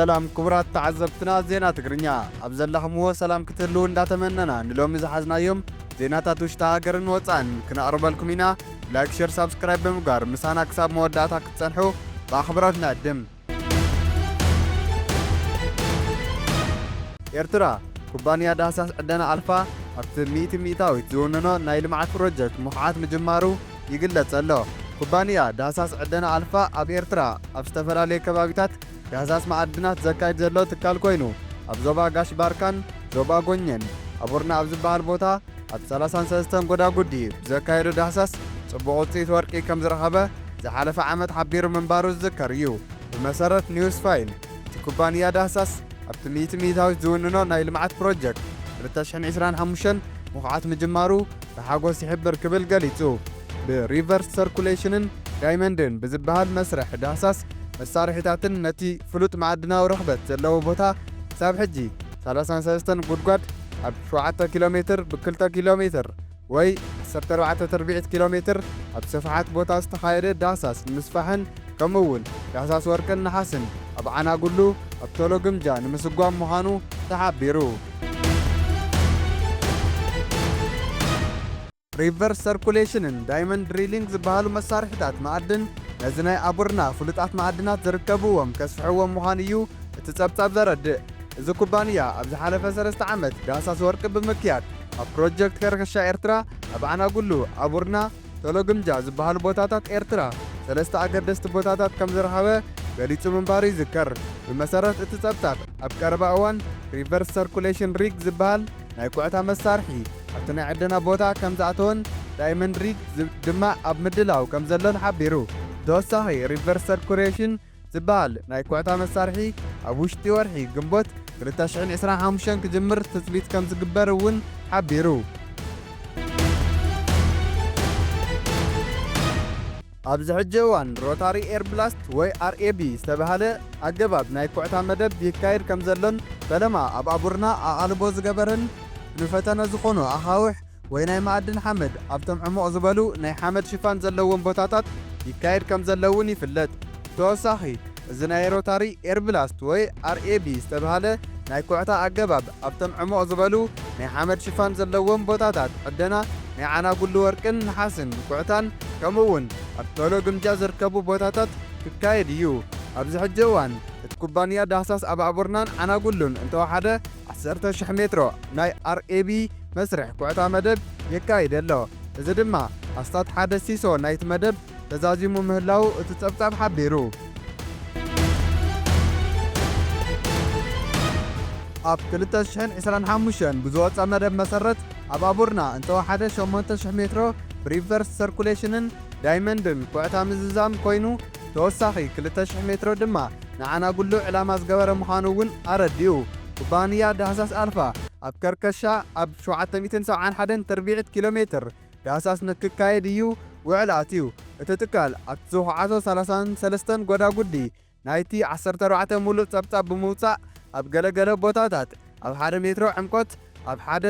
ሰላም ክቡራት ተዓዘብትና ዜና ትግርኛ፣ ኣብ ዘለኽምዎ ሰላም ክትህልዉ እንዳተመነና፣ ንሎሚ ዝሓዝናዮም ዜናታት ውሽጢ ሃገርን ወጻእን ክነቕርበልኩም ኢና። ላይክ፣ ሸር፣ ሳብስክራይብ ብምግባር ምሳና ክሳብ መወዳእታ ክትጸንሑ ብኣኽብሮት ንዕድም። ኤርትራ፣ ኩባንያ ዳህሳስ ዕደና ኣልፋ ኣብቲ ሚእቲ ሚእታዊት ዝውንኖ ናይ ልምዓት ፕሮጀክት ምኹዓት ምጅማሩ ይግለጽ ኣሎ። ኩባንያ ዳህሳስ ዕደና ኣልፋ ኣብ ኤርትራ ኣብ ዝተፈላለየ ከባቢታት ዳህሳስ መኣድናት ዘካይድ ዘሎ ትካል ኮይኑ፣ ኣብ ዞባ ጋሽ ባርካን ዞባ ጎኘን ኣቡርና ኣብ ዝበሃል ቦታ ኣብ ሰላሳን ሰለስተን ጎዳጉዲ ብዘካየዶ ዳህሳስ ጽቡቕ ውጽኢት ወርቂ ከም ዝረኸበ ዝሓለፈ ዓመት ሓቢሩ ምንባሩ ዝዝከር እዩ። ብመሰረት ኒውስ ፋይል፣ እቲ ኩባንያ ዳህሳስ ኣብቲ ሚእቲ ሚእታዊት ዝውንኖ ናይ ልምዓት ፕሮጀክት ክልተ ሽሕን ዕስራን ሓሙሽተን ምኹዓት ምጅማሩ ብሓጎስ ይሕብር ክብል ገሊጹ። ብሪቨርስ ሰርኩሌሽንን ዳይመንድን ብዝበሃል መስርሕ ዳህሳስ መሳርሒታትን ነቲ ፍሉጥ መኣድናዊ ርኽበት ዘለዎ ቦታ ክሳብ ሕጂ ሰላሳን ሰለስተን ጉድጓድ ኣብ ሸውዓተ ኪሎ ሜትር ብ ክልተ ኪሎ ሜትር ወይ ዓሰርተ ኣርባዕተ ትርብዒት ኪሎ ሜትር ኣብ ስፍሓት ቦታ ዝተኻየደ ዳህሳስ ንምስፋሕን ከምኡ እውን ዳህሳስ ወርቅን ነሓስን ኣብ ዓናጉሉ ኣብ ቶሎ ግምጃ ንምስጓም ምዃኑ ተሓቢሩ። ሪቨርስ ሰርኩሌሽንን ዳይመንድ ድሪሊንግ ዝበሃሉ መሳርሒታት መኣድን ነዚ ናይ ኣቡርና ፍሉጣት መኣድናት ዝርከብዎም ከስፍሕዎም ምዃኑ እዩ እቲ ጸብጻብ ዘረድእ። እዚ ኩባንያ ኣብ ዝሓለፈ ሰለስተ ዓመት ዳህሳስ ወርቂ ብምክያድ ኣብ ፕሮጀክት ከርከሻ ኤርትራ ኣብ ዓናጉሉ፣ ኣቡርና፣ ቶሎ ግምጃ ዝበሃሉ ቦታታት ኤርትራ ሰለስተ ኣገደስቲ ቦታታት ከም ዝረኸበ ገሊጹ ምንባሩ ይዝከር። ብመሰረት እቲ ጸብጻብ፣ ኣብ ቀረባ እዋን ሪቨርስ ሰርኩሌሽን ሪግ ዝበሃል ናይ ኩዕታ መሳርሒ ኣብቲ ናይ ዕደና ቦታ ከም ዝኣተወን ዳይመንድ ሪግ ዝ-፣ ድማ ኣብ ምድላው ከም ዘሎን ሓቢሩ። ብተወሳኺ ሪቨርስ ሰርኩሌሽን ዝበሃል ናይ ኩዕታ መሳርሒ ኣብ ውሽጢ ወርሒ ግንቦት ክልተ ሽሕን ዕስራን ሓሙሽተን ክጅምር ትጽቢት ከም ዝግበር እውን ሓቢሩ። ኣብዚ ሕጂ እዋን ሮታሪ ኤር ብላስት ወይ ኣር ኤ ቢ ዝተባህለ ኣገባብ ናይ ኩዕታ መደብ ይካየድ ከም ዘሎን ፈለማ ኣብ ኣቡርና ኣቓልቦ ዝገበረን ንፈተነ ዝኾኑ ኣኻውሕ ወይ ናይ መኣድን ሓመድ ኣብቶም ዕሙቕ ዝበሉ ናይ ሓመድ ሽፋን ዘለዎም ቦታታት ይካየድ ከም ዘሎ እውን ይፍለጥ። ብተወሳኺ፣ እዚ ናይ ሮታሪ ኤር ብላስት ወይ ኣር ኤ ቢ ዝተባህለ ናይ ኩዕታ ኣገባብ ኣብቶም ዕሙቕ ዝበሉ ናይ ሓመድ ሽፋን ዘለዎም ቦታታት ዕደና ናይ ዓናጉሉ ወርቅን ነሓስን ኩዕታን ከምኡ እውን ኣብ ቶሎ ግምጃ ዝርከቡ ቦታታት ክካየድ እዩ። ኣብዚ ሕጂ እዋን እቲ ኩባንያ ዳህሳስ ኣብ ኣቡርናን ዓናጉሉን እንተወሓደ ዓሰርተ ሽሕ ሜትሮ ናይ ኣር ኤ ቢ መስርሕ ኩዕታ መደብ የካይድ ኣሎ። እዚ ድማ ኣስታት ሓደ ሲሶ ናይቲ መደብ ተዛዚሙ ምህላዉ እቲ ጸብጻብ ሓቢሩ። ኣብ ክልተ ሽሕን ዕስራን ሓሙሽተን ብዝወጸ መደብ መሰረት ኣብ ኣቡርና እንተወሓደ ሸሞንተ ሽሕ ሜትሮ ብሪቨርስ ሰርኩሌሽንን ዳይመንድን ኩዕታ ምዝዛም ኮይኑ፣ ተወሳኺ ክልተ ሽሕ ሜትሮ ድማ ንዓናጉሉ ዕላማ ዝገበረ ምዃኑ እውን ኣረዲኡ። ኩባንያ ዳህሳስ ኣልፋ ኣብ ከርከሻ ኣብ ሸውዓተ ሚእትን ሰብዓን ሓደን ትርብዒት ኪሎ ሜትር ዳህሳስ ንክካየድ እዩ ውዕል ኣትዩ። እቲ ትካል ኣብቲ ዝኹዓቶ ሰላሳን ሰለስተን ጎዳጉዲ ናይቲ ዓሰርተ ኣርባዕተ ምሉእ ጸብጻብ ብምውጻእ፣ ኣብ ገለገለ ቦታታት ኣብ ሓደ ሜትሮ ዕምቆት ኣብ ሓደ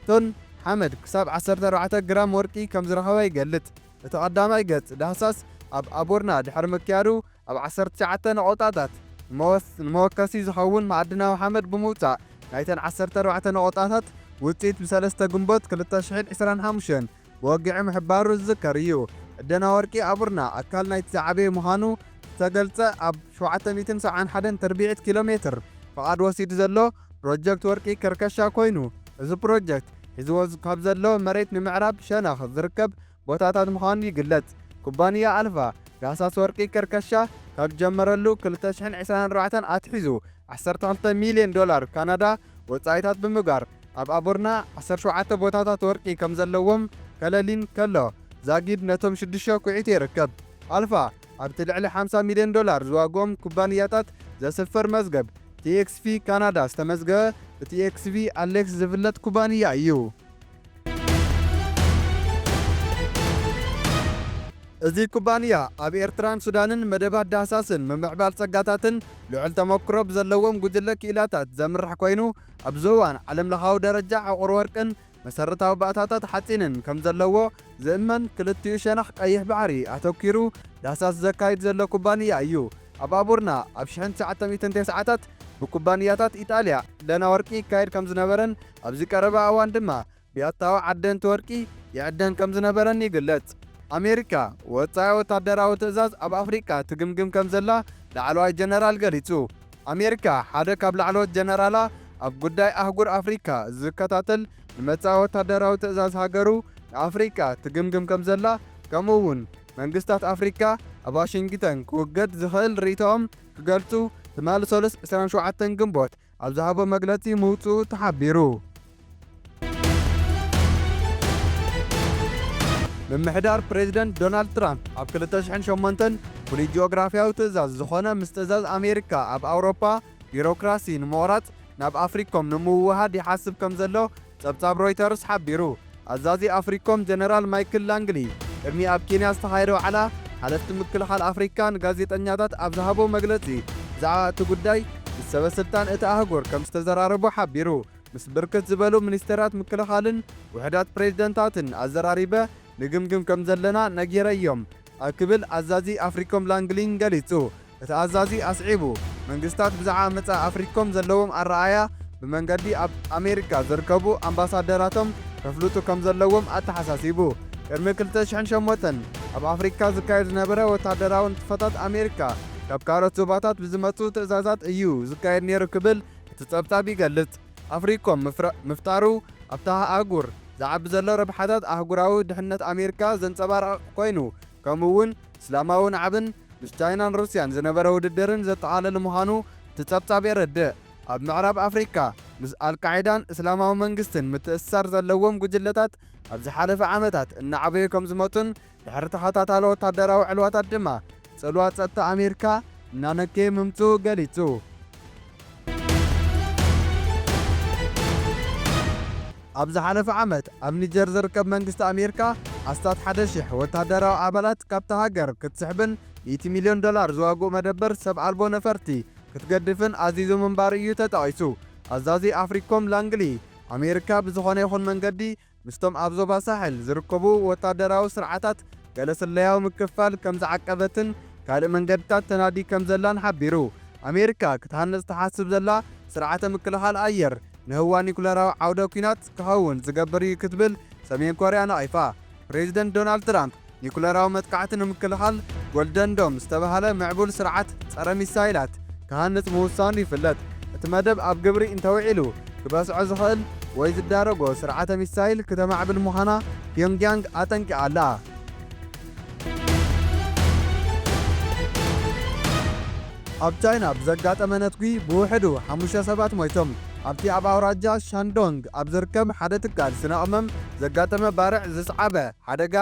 ቶን ሓመድ ክሳብ ዓሰርተ ኣርባዕተ ግራም ወርቂ ከም ዝረኸበ ይገልጽ። እቲ ቀዳማይ ገጽ ዳህሳስ ኣብ ኣቦርና ድሕሪ ምክያዱ፣ ኣብ ዓሰርተ ትሽዓተ ነቖጣታት ንመወስ-፣ ንመወከሲ ዝኸውን መኣድናዊ ሓመድ ብምውጻእ፣ ናይተን ዓሰርተ ኣርባዕተ ነቖጣታት ውጽኢት ብሰለስተ ግንቦት ክልተ ሽሕን ዕስራን ሓሙሽተን ብወግዒ ምሕባሩ ዝዝከር እዩ። ዕደና ወርቂ ኣቡርና ኣካል ናይቲ ዝዓበየ ምዃኑ ዝተገልጸ፣ ኣብ ሸውዓተ ሚእትን ሰብዓን ሓደን ትርብዒት ኪሎ ሜትር ፍቓድ ወሲዱ ዘሎ ፕሮጀክት ወርቂ ከርከሻ ኮይኑ፣ እዚ ፕሮጀክት ሒዝዎ ዝ-፣ ካብ ዘሎ መሬት ንምዕራብ ሸነኽ ዝርከብ ቦታታት ምዃኑ ይግለጽ። ኩባንያ ኣልፋ ዳህሳስ ወርቂ ከርከሻ ካብ ጀመረሉ ክልተ ሽሕን ዕስራን ኣርባዕተን ኣትሒዙ ዓሰርተ ክልተ ሚልዮን ዶላር ካናዳ ወጻኢታት ብምግባር፣ ኣብ ኣቦርና ዓሰርተ ሸውዓተ ቦታታት ወርቂ ከም ዘለዎም ከለሊን ከሎ፣ ዛጊድ ነቶም ሽዱሽተ ኩዒቱ ይርከብ። ኣልፋ ኣብቲ ልዕሊ ሓምሳ ሚልዮን ዶላር ዝዋግኦም ኩባንያታት ዘስፍር መዝገብ ቲ ኤክስ ቪ ካናዳ ዝተመዝገበ፣ ብቲ ኤክስ ቪ ኣሌክስ ዝፍለጥ ኩባንያ እዩ። እዚ ኩባንያ ኣብ ኤርትራን ሱዳንን መደባት ዳህሳስን ምምዕባል ጸጋታትን ልዑል ተመክሮ ብዘለዎም ጉጅለ ክኢላታት ዘምርሕ ኮይኑ፣ ኣብዚ እዋን ዓለምለኻዊ ደረጃ ዕቑር ወርቅን መሰረታዊ ባእታታት ሓጺንን ከም ዘለዎ ዝእመን፣ ክልቲኡ ሸነኽ ቀይሕ ባሕሪ ኣተኲሩ ዳህሳስ ዘካይድ ዘሎ ኩባንያ እዩ። ኣብ ኣቡርና ኣብ ሽሕን ትሽዓተ ሚእትን ተስዓታት ብኩባንያታት ኢጣልያ ዕደና ወርቂ ይካየድ ከም ዝነበረን ኣብዚ ቀረባ እዋን ድማ ብያታዊ ዓደንቲ ወርቂ ይዕደን ከም ዝነበረን ይግለጽ። ኣሜሪካ ወጻኢ ወታደራዊ ትእዛዝ ኣብ ኣፍሪቃ ትግምግም ከም ዘላ ላዕለዋይ ጀነራል ገሊጹ። ኣሜሪካ ሓደ ካብ ላዕለዎት ጀነራላ ኣብ ጉዳይ ኣህጉር ኣፍሪካ ዝከታተል ንመጻኢ ወታደራዊ ትእዛዝ ሃገሩ ንኣፍሪካ ትግምግም ከም ዘላ፣ ከምኡ እውን መንግስታት ኣፍሪካ ኣብ ዋሽንግተን ክውገድ ዝኽእል ርእይቶኦም ክገልጹ ትማሊ ሰሉስ ዕስራን ሸውዓተን ግንቦት ኣብ ዝሃቦ መግለጺ ምውጽኡ ተሓቢሩ። ምምሕዳር ፕሬዚደንት ዶናልድ ትራምፕ ኣብ ክልተ ሽሕን ሸሞንተን ፍሉይ ጂኦግራፍያዊ ትእዛዝ ዝኾነ ምስ ትእዛዝ ኣሜሪካ ኣብ ኣውሮፓ ቢሮክራሲ ንምቑራጽ ናብ ኣፍሪኮም ንምውህሃድ ይሓስብ ከም ዘሎ ጸብጻብ ሮይተርስ ሓቢሩ። ኣዛዚ ኣፍሪኮም ጀነራል ማይክል ላንግሊ ቅድሚ ኣብ ኬንያ ዝተኻየደ ዋዕላ ሓለፍቲ ምክልኻል ኣፍሪካ ንጋዜጠኛታት ኣብ ዝሃቦ መግለጺ ብዛዕባ እቲ ጉዳይ ምስ ሰበ ስልጣን እቲ ኣህጉር ከም ዝተዘራረቡ ሓቢሩ። ምስ ብርክት ዝበሉ ሚኒስተራት ምክልኻልን ውሕዳት ፕሬዚደንታትን ኣዘራሪበ ንግምግም ከም ዘለና ነጊረዮም፣ ኣብ ክብል ኣዛዚ ኣፍሪኮም ላንግሊን ገሊጹ። እቲ ኣዛዚ ኣስዒቡ፣ መንግስታት ብዛዕባ መጻኢ ኣፍሪኮም ዘለዎም ኣረኣእያ ብመንገዲ ኣብ ኣሜሪካ ዝርከቡ ኣምባሳደራቶም ከፍልጡ ከም ዘለዎም ኣተሓሳሲቡ። ቅድሚ ክልተ ሽሕን ሸሞንተን ኣብ ኣፍሪካ ዝካየድ ዝነበረ ወታደራዊ ንጥፈታት ኣሜሪካ ካብ ካልኦት ዞባታት ብዝመጹ ትእዛዛት እዩ ዝካየድ ነይሩ ክብል እቲ ጸብጻብ ይገልጽ። ኣፍሪኮም ምፍራ-፣ ምፍጣሩ ኣብታ ኣህጉር ዝዓቢ ዘሎ ረብሓታት ኣህጉራዊ ድሕነት ኣሜሪካ ዘንጸባርቕ ኮይኑ፣ ከምኡ እውን እስላማዊ ናዕብን ምስ ቻይናን ሩስያን ዝነበረ ውድድርን ዘጠቓለለ ምዃኑ እቲ ጸብጻብ የረድእ። ኣብ ምዕራብ ኣፍሪካ ምስ ኣልቃዒዳን እስላማዊ መንግስትን ምትእስሳር ዘለዎም ጉጅለታት ኣብ ዝሓለፈ ዓመታት እናዓበዩ ከም ዝመጹን ድሕሪ ተኸታታሊ ወታደራዊ ዕልዋታት ድማ ጽልዋ ጸጥታ ኣሜሪካ እናነከየ ምምጽኡ ገሊጹ። ኣብ ዝሓለፈ ዓመት ኣብ ኒጀር ዝርከብ መንግስቲ ኣሜሪካ ኣስታት ሓደ ሺሕ ወታደራዊ ኣባላት ካብታ ሃገር ክትስሕብን ሚእቲ ሚልዮን ዶላር ዝዋግኡ መደበር ሰብ ኣልቦ ነፈርቲ ክትገድፍን ኣዚዙ ምንባሩ እዩ ተጠቒሱ። ኣዛዚ ኣፍሪኮም ላንግሊ፣ ኣሜሪካ ብዝኾነ ይኹን መንገዲ ምስቶም ኣብ ዞባ ሳሕል ዝርከቡ ወታደራዊ ስርዓታት ገለ ስለያዊ ምክፍፋል ከም ዝዓቀበትን ካልእ መንገድታት ተናዲ ከም ዘላን ሓቢሩ። ኣሜሪካ ክትሃንጽ ትሓስብ ዘላ ስርዓተ ምክልኻል ኣየር ንህዋ ኒኩለራዊ ዓውደ ኲናት ክኸውን ዝገብር እዩ ክትብል ሰሜን ኮርያ ነቒፋ። ፕሬዚደንት ዶናልድ ትራምፕ ኒኩለራዊ መጥቃዕቲ ንምክልኻል ጎልደን ዶም ዝተባህለ ምዕቡል ስርዓት ጸረ ሚሳይላት ክሃንጽ ምውሳኑ ይፍለጥ። እቲ መደብ ኣብ ግብሪ እንተውዒሉ፣ ክበስዖ ዝኽእል ወይ ዝዳረጎ ስርዓተ ሚሳይል ክተማዕብል ምዃና ፒዮንግያንግ ኣጠንቂቓ ኣላ። ኣብ ቻይና ብዘጋጠመ ነትጒ ብውሕዱ ሓሙሽተ ሰባት ሞይቶም። ኣብቲ ኣብ ኣውራጃ ሻንዶንግ ኣብ ዝርከብ ሓደ ትካል ስነ ቅመም ዘጋጠመ ባርዕ ዝስዓበ ሓደጋ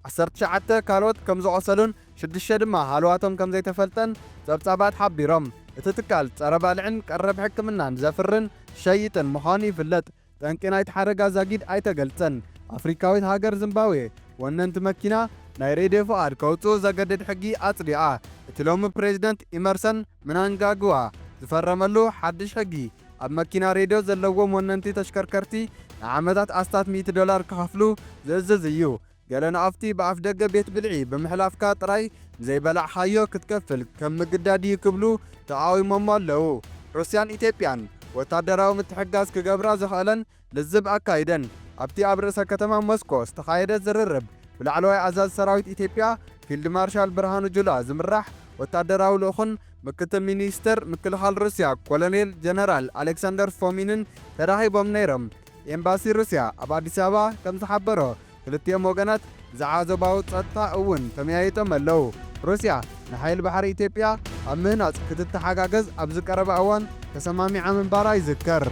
ዓሰርተ ትሽዓተ ካልኦት ከም ዝቖሰሉን ሽዱሽተ ድማ ሃለዋቶም ከም ዘይተፈልጠን ጸብጻባት ሓቢሮም። እቲ ትካል ጸረ ባልዕን ቀረብ ሕክምናን ዘፍርን ዝሸይጥን ምዃኑ ይፍለጥ። ጠንቂ ናይቲ ሓደጋ ዛጊድ ኣይተገልጸን። ኣፍሪካዊት ሃገር ዚምባብዌ ወነንቲ መኪና ናይ ሬድዮ ፍቓድ ከውጽኡ ዘገድድ ሕጊ ኣጽዲቓ። እቲ ሎሚ ፕሬዚደንት ኢመርሰን ምናንጋግዋ ዝፈረመሉ ሓድሽ ሕጊ ኣብ መኪና ሬድዮ ዘለዎም ወነንቲ ተሽከርከርቲ ንዓመታት ኣስታት ሚእቲ ዶላር ክኸፍሉ ዝእዝዝ እዩ። ገለ ንኣፍቲ ብኣፍደገ ቤት ብልዒ ብምሕላፍካ ጥራይ ንዘይበላዕኻዮ ክትከፍል ከም ምግዳድ እዩ ክብሉ ተቓዊሞሞ ኣለዉ። ሩስያን ኢትዮጵያን ወታደራዊ ምትሕግጋዝ ክገብራ ዘኽእለን ልዝብ ኣካይደን። ኣብቲ ኣብ ርእሰ ከተማ ሞስኮ ዝተኻየደ ዝርርብ ብላዕለዋይ ኣዛዚ ሰራዊት ኢትዮጵያ ፊልድ ማርሻል ብርሃኑ ጁላ ዝምራሕ ወታደራዊ ልኡኽን ምክትል ሚኒስተር ምክልኻል ሩስያ ኮሎኔል ጀነራል ኣሌክሳንደር ፎሚንን ተራኺቦም ነይሮም። ኤምባሲ ሩስያ ኣብ ኣዲስ ኣበባ ከም ዝሓበሮ፣ ክልቲኦም ወገናት ብዛዕባ ዞባዊ ጸጥታ እውን ተመያይጦም ኣለዉ። ሩስያ ንሓይል ባሕሪ ኢትዮጵያ ኣብ ምህናጽ ክትተሓጋገዝ ኣብዚ ቀረባ እዋን ተሰማሚዓ ምንባራ ይዝከር።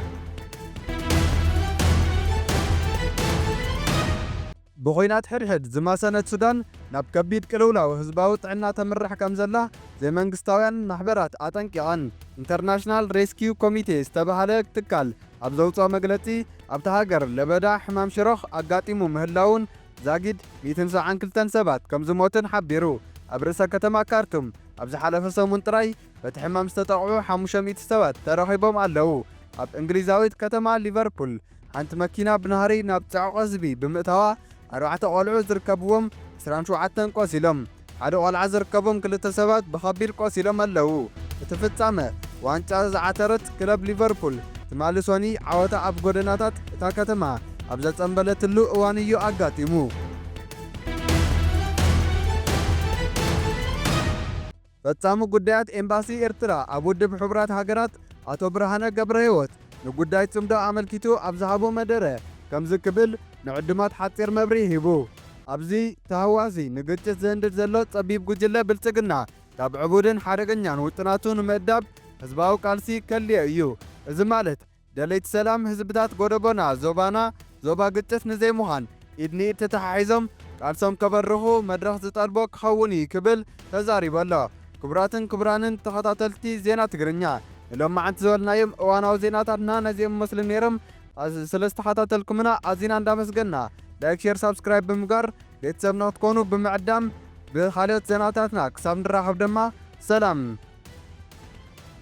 ብኹናት ሕድሕድ ዝማሰነት ሱዳን ናብ ከቢድ ቅልውላው ህዝባዊ ጥዕና ተምርሕ ከም ዘላ ዘይመንግስታውያን ማሕበራት ኣጠንቂቐን። ኢንተርናሽናል ሬስኪው ኮሚቴ ዝተባህለ ትካል ኣብ ዘውፅኦ መግለፂ፣ ኣብታ ሃገር ለበዳ ሕማም ሽሮኽ ኣጋጢሙ ምህላውን ዛጊድ ሚእትን ሰብዓን ክልተን ሰባት ከም ዝሞትን ሓቢሩ። ኣብ ርእሰ ከተማ ካርቱም ኣብ ዝሓለፈ ሰሙን ጥራይ በቲ ሕማም ዝተጠቕዑ ሓሙሽተ ሚእቲ ሰባት ተረኺቦም ኣለዉ። ኣብ እንግሊዛዊት ከተማ ሊቨርፑል ሓንቲ መኪና ብናህሪ ናብ ጽዑቕ ህዝቢ ብምእታዋ፣ ኣርባዕተ ቆልዑ ዝርከብዎም ዕስራን ሸውዓተን ቆሲሎም። ሓደ ቆልዓ ዝርከቦም ክልተ ሰባት ብኸቢድ ቆሲሎም ኣለዉ። እቲ ፍጻመ ዋንጫ ዝዓተረት ክለብ ሊቨርፑል ትማሊ ሰኑይ ዓወታ ኣብ ጎደናታት እታ ከተማ ኣብ ዘጸንበለትሉ እዋን እዩ ኣጋጢሙ። ፈጻሚ ጉዳያት ኤምባሲ ኤርትራ ኣብ ውድብ ሕቡራት ሃገራት ኣቶ ብርሃነ ገብረህይወት ንጉዳይ ጽምዶ ኣመልኪቱ ኣብ ዝሃቦ መደረ ከምዚ ክብል ንዕዱማት ሓጺር መብርሂ ሂቡ። ኣብዚ ተሃዋሲ ንግጭት ዘህንድድ ዘሎ ጸቢብ ጉጅለ ብልጽግና ካብ ዕቡድን ሓደገኛን ውጥናቱ ንምእዳብ ህዝባዊ ቃልሲ ከድልዮ እዩ። እዚ ማለት ደለይቲ ሰላም ህዝብታት ጎደቦና ዞባና ዞባ ግጭት ንዘይምዃን ኢድ ንኢድ ተተሓሒዞም ቃልሶም ከበርኹ መድረኽ ዝጠልቦ ክኸውን እዩ ክብል ተዛሪቡ ኣሎ። ክቡራትን ክቡራንን ተኸታተልቲ ዜና ትግርኛ ንሎማዓንቲ ዝበልናዮም እዋናዊ ዜናታትና ነዚኦም መስሉ ነይሮም። ኣዝ-፣ ስለ ዝተኸታተልኩምና ኣዚና እንዳመስገና ላይክ፣ ሼር፣ ሳብስክራይብ ብምግባር ቤተሰብና ክትኮኑ ብምዕዳም ብኻልኦት ዜናታትና ክሳብ ንራኸብ ድማ ሰላም።